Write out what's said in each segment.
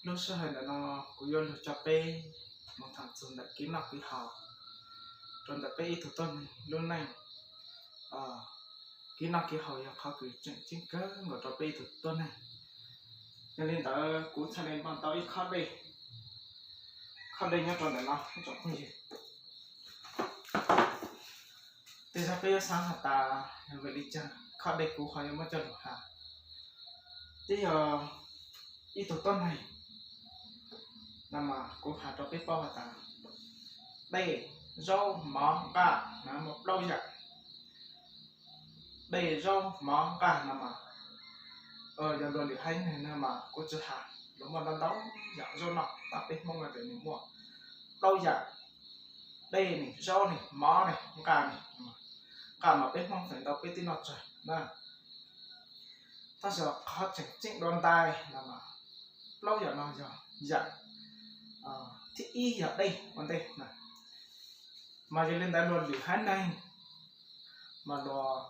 Lub sij hawm ntawm no kuv yuav lug coj peb mus tham txug ntawm kev noj kev haus rau ntawm peb ib tug tuab neeg lub neej. Kev noj kev haus yog qhov kws tseem ceeb kawg nkaus rau peb ib tug tuab neeg. Yog li ntawd kuv txhaj le npaj tau ib khob dej, khob dej nyob rau ntawm no ib tsoom phooj ywg. Tej zag peb yuav xaav has tas yog vim li caag khob dej kuv ho yuav muab coj lug has. Twb yog ib tug tuab neeg no mas kuv has rau peb paub has tas dej, zaub, mov, nqaj no muaj plaub yam. Dej, zaub, mov, nqaj no mas yog luag lwm haiv neeg no mas kuv tsi has, luag muaj ntau ntau yam zaub noj, tab peb Hmoob no ces nws muaj plaub yam. Dej ne, zaub ne, mov ne, nqaj ne. Nqaj mas peb Hmoob feem ntau peb twb noj tsawg na. Tab sis qhov tseem ceeb dua ntais no mas plaub yam no yog yam thib ib yog dej ua ntej na. Mas yog li ntawd luag lwm haiv neeg mas luag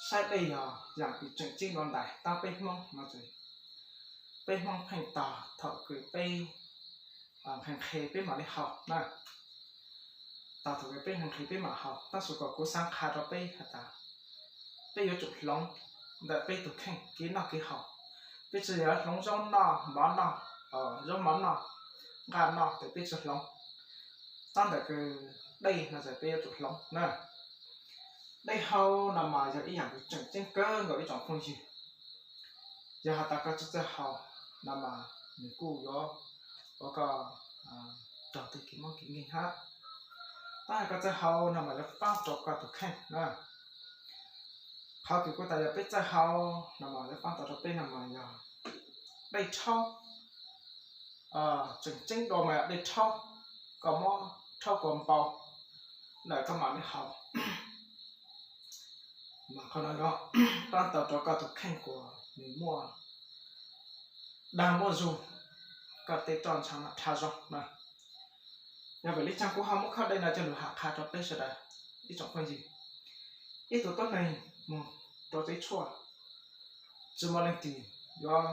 saib dej yog yam kws tseem ceeb dua ntais, tab peb Hmoob no ces peb Hmoob pheej tog thaum kws peb nqhis nqhis peb mam li haus na. Tog thaum kws peb nqhis nqhis peb mam haus, tab sis kom kuv xaav qha rau peb has tas peb yuav tsum hloov ntawm peb tug kheej kev noj kev haus. Peb tsi yog hloov zaub noj mov noj, zaub mov noj, nqaj noj ces peb tsi hloov. Tab ntawm kws dej no ces peb yuav tsum hloov na. Dej haus no mas yog ib yam kws tseem ceeb kawg nkaus ib tsoom phooj ywg. Yog has tas koj tsi txawj haus no mas nws kuj yuav ua koj raug tej kev mob kev nkeeg hab. Tab hais koj txawj haus no mas yuav paab rau koj tus kheej na. Qhov kws kuv tas yog peb txawj haus no mas yuav paab tau rau peb no mas yog dej rhaub. Tseem ceeb dua mas yog dej rhaub, koj muab rhaub kua npau lawm koj mam li haus. Mas qhov no yuav paab tau rau koj tus kheej kuas nws muaj dag muaj zug, koj tej roj ntsha no rhav zoo na. Yog vim li caag kuv ho muab khob dej no coj lug has qha rau peb sawv daws ib tsoom phooj ywg. Ib tug tuab neeg moog rau tsev tshuaj, tsi muaj leej twg yuav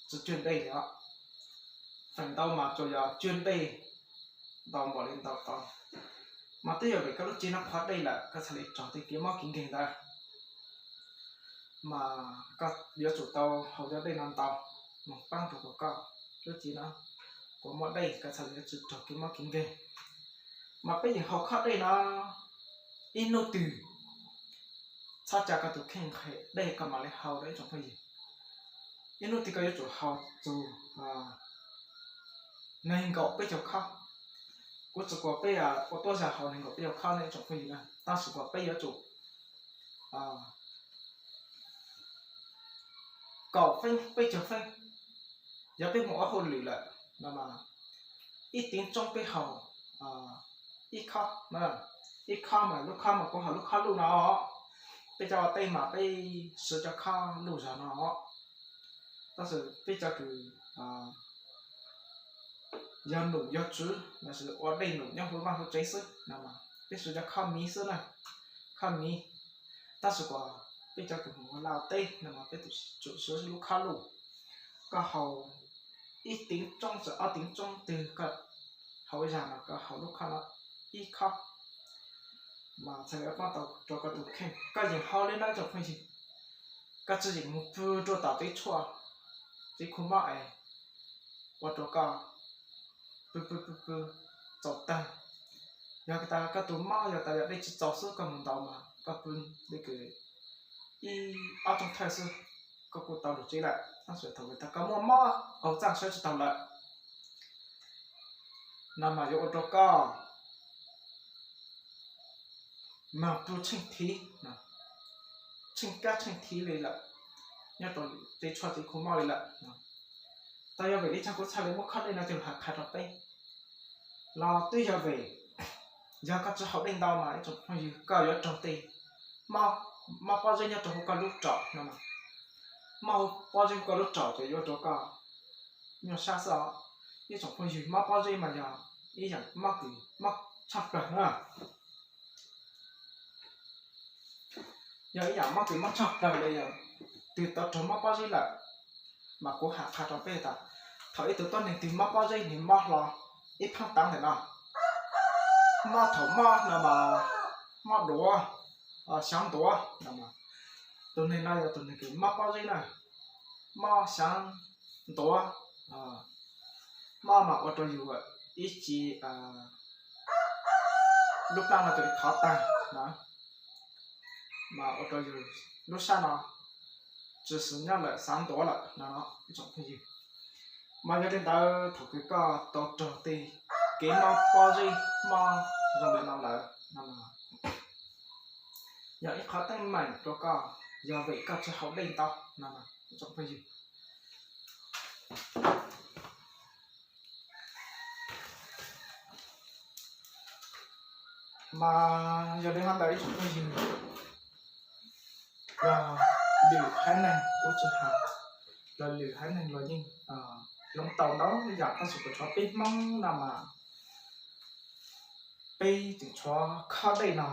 tsi cuag dej li os. Feem ntau mas tsuas yog cuag dej ntau npaum li ntau tau. Mas twb yog vim koj lub cev no qhuav dej lawm koj txhad li raug tej kev mob kev nkeeg ntawd. Mas koj yuav tsum tau haus cov dej no ntau, moog paab rau kom koj lub cev no kuas muaj dej koj txhad li yuav tsi raug kev mob kev nkeeg. Mas peb yeem haus khob dej no ib nub twg, txhob ca koj tus kheej nqhis dej koj mam li haus rau ib tsoom phooj ywg. Ib nub twg koj yuav tsum haus txug neeg nkaum peb caug khob. Kuv tsi kuas peb ua tuab zag haus neeg nkaum peb caug khob ne ib tsoom phooj ywg na, tab sis kuas peb yuav tsum kaum feeb peb caug feeb. Yog peb moog ua hauj lwm lawm no mas ib teev tsoob peb haus ib khob, ib khob mas lub khob mas kuv haus lub khob luj no. Peb cov ua teb mas peb swv cov khob luj zog no. Tab sis peb cov kws yog num yog tswv lossis ua dej num nyob huv vaj huv tsev xwb no mas peb swv cov khob miv xwb na, khob miv. Tab sis kuas peb cov kws moog ua laj teb no mas peb tsum swv lub khob luj. Koj haus ib teev tsoob txawm ob teev tsoob twg koj haus ib zag mas koj haus lub khob no ib khob mas txhad li paab tau rau koj tus kheej. Koj yeem haus li no tsoom phooj ywg, koj tsi yeem moog pw rua tom tsev tshuaj, tsev khu mob es ua rua koj pw pw pw pw txaus taag. Yog tas koj tus mob yog tas yog dej tsi txaus xwb koj moog ntaus mas koj pw li kws ib ob tsoob thawj xwb koj kuj tau lug tsev lawm. Tab sis thaum kws tas koj muaj mob qaug txaaj sawv tsi taug lawm no mas yuav ua rua koj mas pw tsheej thiv, tsheej kab tsheej thiv li lawm, nyob rau tsev tshuaj tsev khu mob li lawm. Tab yog vim li caag kuv txhaj li muab khob dej no coj lug has qha rau peb los twb yog vim yog koj tsi haus dej ntau mas ib tsoom phooj ywg koj yuav raug tej mob pob zeb nyob rau huv koj lub raum no. Mob pob zeb huv koj lub raum ces yuav ua rua koj nyuaj sab xwb os. Ib tsoom phooj ywg, mob pob zeb mas yog ib yaam mob kws mob tshaj plawg na. Yog ib yaam mob kws mob tshaj plawg li yog twg tau raug mob pob zeb lawm, mas kuv hais qha rau peb tas, thaum ib tug tuab neeg twg mob pob zeb nws mob hlo ib phaab tav ntawm no, mob thaum mob no mas mob duav, xyaav ntuav no, tus neeg no yog tus neeg kws mob pob zeb na, mob xyaav ntuav, mob mas ua rau yus ib ce lub plab no cia li khov tag no, mas ua rau yus lub sab no tsis xws nyob lawm, xav ntuav lawm no ib tsoom phooj ywg. Mas yog li ntawd thaum kws koj tau raug tej kev mob pob zeb mob zoo li no lawm no, yog ib qhov teeb meem rau koj, yog vim koj tsis haus dej ntau no ib tsoom phooj ywg. Mas yog li hov ntawd ib tsoom phooj ywg, yog lwm haiv neeg kuv tsis hais, los lwm haiv neeg los yeej hloov tau ntau yam, tab sis kuv tshuav peb Hmoob no mas peb tseem tshuav khob dej no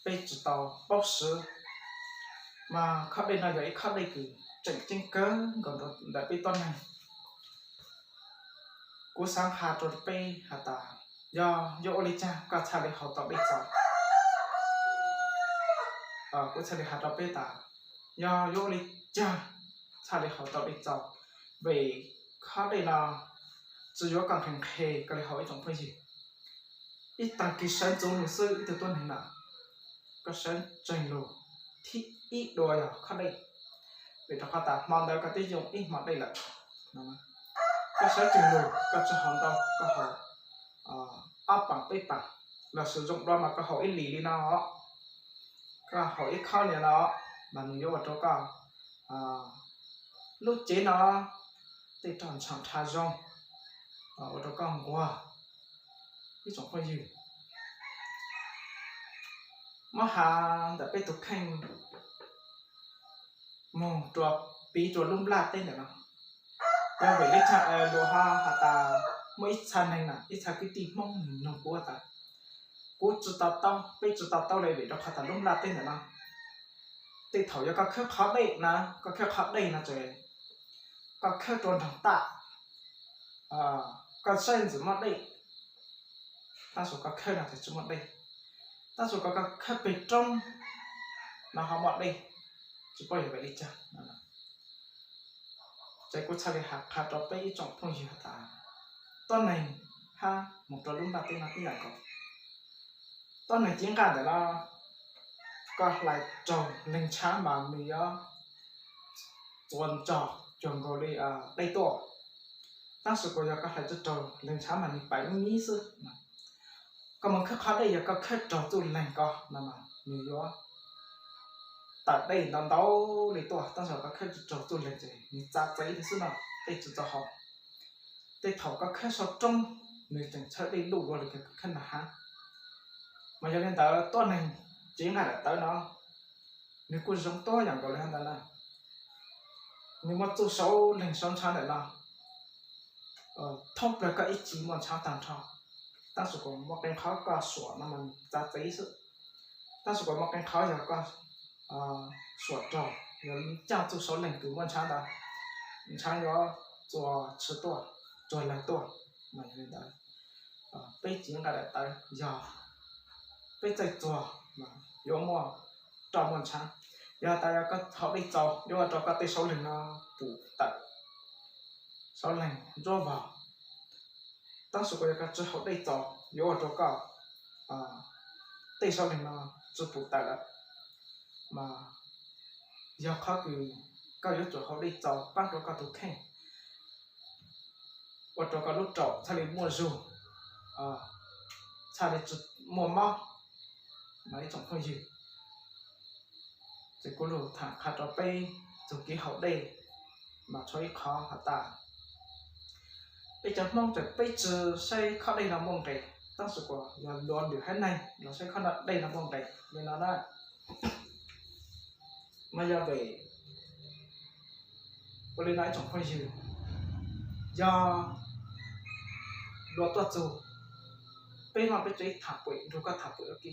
peb tsis tau paub swv. Mas khob dej no yog ib khob dej kws tseem ceeb kawg nkaus ntawm peb tuab neeg. Kuv xaav has rau peb has tas, yog yuav ua li caag koj txhaj li haus tau dej txaus. Kuv txhaj li has rau peb tas, yog yuav ua li caag txhaj li haus tau dej txaus, vim khob dej no tsis yuav koj nqhes nqhes koj li haus ib tsoom phooj ywg. Ib taag kis sawv ntxuv lug xwb ib tug tuab neeg na, koj sawv tsees lug thib ib dua yog khob dej, vim rau qhov tas hmo ntawd koj twb yoo ib hmo dej lawm. Koj sawv tsees lug koj tsis haus ntau, koj haus ob paam peb paam, los sis zoo dua mas koj haus ib lis li no, koj haus ib khob li no, mas nws yuav ua rau koj lub cev no tej roj ntsha dhau zoo, ua rau koj nquag. Ib tsoom phooj ywg, muab has ntawm peb tus kheej moog rua piv rua lub nplaj teb ntawm no, yog vim li caag luas ho has tas muaj ib txha neeg na, ib txha kwv tij Hmoob nug kuv tas, kuv tsis to taub, peb tsis to taub le vim rau qhov tas lub nplaj teb ntawm no tej thaum yog koj khawb qhov dej na, koj khawb qhov dej no ces koj khawb rua nraag taj, koj saib ntxim muaj dej, tab sis koj khawb no ces tsis muaj dej, tab sis koj khawb peg roob no ho muaj dej, tsis paub yog vim li caag. Ces kuv txhaj li has qha rau peb ib tsoom phooj ywg tas, tuab neeg hab moog rua lub nplaj teb no ib yam nkaus. Tuab neeg cev nqaj ntawm no, koj hlais raug leeg ntshav mas nws yuav txuas ntog cuag nkaus li dej tuaj, tab sis kuas yog koj hlais tsis raug leeg ntshav mas nws paim lub miv xwb. Koj moog khawb qhov dej, yog koj khawb raug txuj leeg ko no mas nws yuav tawm dej ntau ntau li tuaj, tab sis koj khawb tsis raug txuj leeg ces nws txav txev li xwb no, dej tsis txaus haus. Tej thaum koj khawb sau roob, nws tseem tshawb dej luj dua li koj khawb nag hab. Mas yog li ntawd tuab neeg cev nqaj daim tawv no, nws kuj zoo tuab yam nkaus li hab ntawd na. Nws muaj txuj sau leeg sau ntshav ntawm no, thoob plawg koj ib ce muaj ntshav tag nrho, tab sis kuas muaj qee qhov koj suam no mas txav txev xwb, tab sis kuas muaj qee qhov yog koj suam raug, yog caaj txuj sau leeg kws muaj ntshav ntawd, ntshav yuav txuas tshwm tuaj, tsuag leeg tuaj. Mas yog li ntawd, peb cev nqaj daim tawv yog peb txawj txuag yuav muaj roj muaj ntshav. Yog tas yog koj haus dej txaus yuav ua rau koj tej sau leeg no pum tawm, sau leeg ntsuab vog. Tab sis kuas yog koj tsis haus dej txaus yuav ua rau koj tej sau leeg no tsis pum tawm lawm. Mas yog qhov kws koj yuav tsum haus dej txaus paab rau koj tus kheej, ua rau koj lub raum txhaj li muaj zug, txhaj li tsis muaj mob. Mas ib tsoom phooj ywg, ces kuv lug tham qha rau peb txug kev haus dej, mas tshuav ib qhov has tas peb cov Hmoob ces peb tsis saib khob dej no muaj nqis, tab sis kuas yog luag lwm haiv neeg los saib khob dej no muaj nqis li no na. Mas yog vim ua li no ib tsoom phooj ywg, yog luag tuaj txug, peb mas peb tseem tham pum nrug koj tham pum ua ke,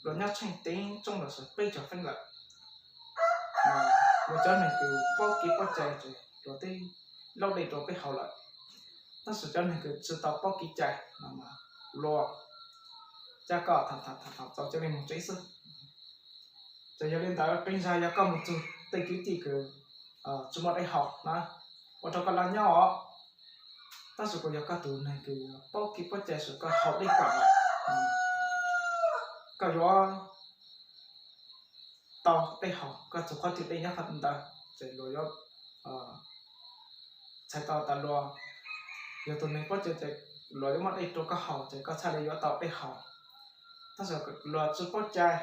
luag nyob tsheej teev tsoob los sis peb cov feeb lawm. Luag cov neeg kws paub kev paub cai ces luag twb laub dej rau peb haus lawm, tab sis cov neeg kws tsis tau paub kev cai no mas luag cab koj tham tham tham txaus cia li mus tsev xwb. Ces yog li ntawd qee zaug yog koj mus txug tej kwv tij kws tsis muaj dej haus na, ua rau koj laj nyob os, tab sis kuj yog koj tus neeg kws paub kev paub cai ces koj haus dej kom lawm, koj yuav tau dej haus, koj txug qhov twg dej nyob qhov ntawd ces luag yuav txhais tau tas luag yog tus neeg paub cai ces luag yuav muab dej rau koj haus ces koj txhaj li yuav tau dej haus. Tab sis luag tsis paub cai,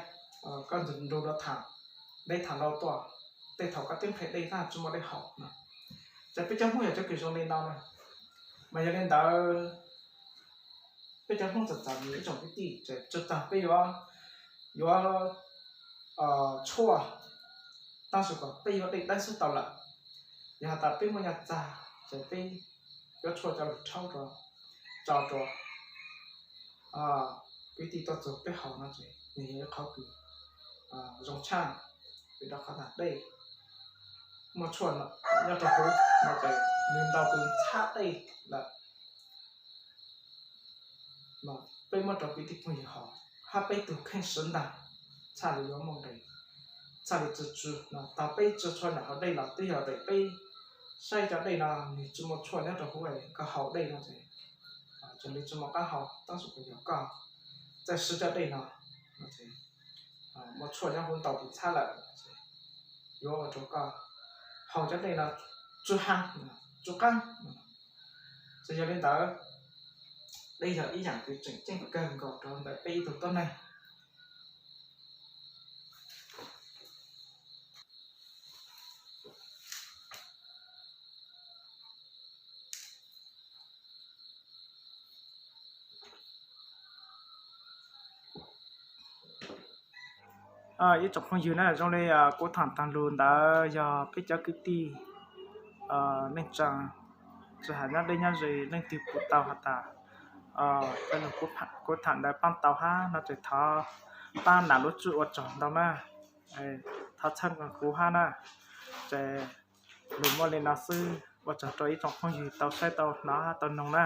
koj nrug luag tham, dej tham ntau tuaj, tej thaum koj twb nqhis dej tab tsis muaj dej haus no. Ces peb cov Hmoob yog cov kws zoo li no na. Mas yog li ntawd peb cov Hmoob txawm txawm ib tsoom kwv tij ces tsuas tag peb yuav, yuav tshuaj, tab sis kom peb yuav dej dawb xwb tau lawm. Yog has tas peb muaj nyaj txag ces peb yuav tshuaj coj lug rhaub rau, tso rau kwv tij tuaj txug peb haus no ces nws yog ib qhov kws zoo tshaj, vim rau qhov tas dej muaj tshuaj nyob rau huv no ces nws ntaus tus ntxhab dej lawm. Peb muab rau kwv tij phooj ywg haus, hab peb tug kheej sawv ntag, txhaj li yuav muaj nqis, txhaj li tsi tsw no. Tag peb tsi tshua nyob haus dej los twb yog vim peb saib cov dej no nws tsi muaj tshuaj nyob rau huv, koj haus dej no ces tseem li tsi muaj qab haus, tab sis yog koj txawj swv cov dej no, muaj tshuaj nyob huv ntaus tus ntxhab lawm, yuav ua rau koj haus cov dej no tsi haa, tsi qaab. Ces yog li ntawd, dej yog ib yaam kws tseem ceeb kawg nkaus rau ntawm peb ib tug tuab neeg. Ib tsoom phooj ywg na, zoo li kuv tham taag lug ntawd yog peb cov kwv tij neej tsaa, tsi has nyob deb nyob ze, leej twg pum tau has tas kuv tham ntawd paab tau hab no ces thov paab nam lub txuj ua tsaug ntau na, thov txhawb nqa kuv hab na. Ces lug muaj li no xwb, ua tsaug rau ib tsoom phooj ywg tau saib tau hnov hab tau noog na.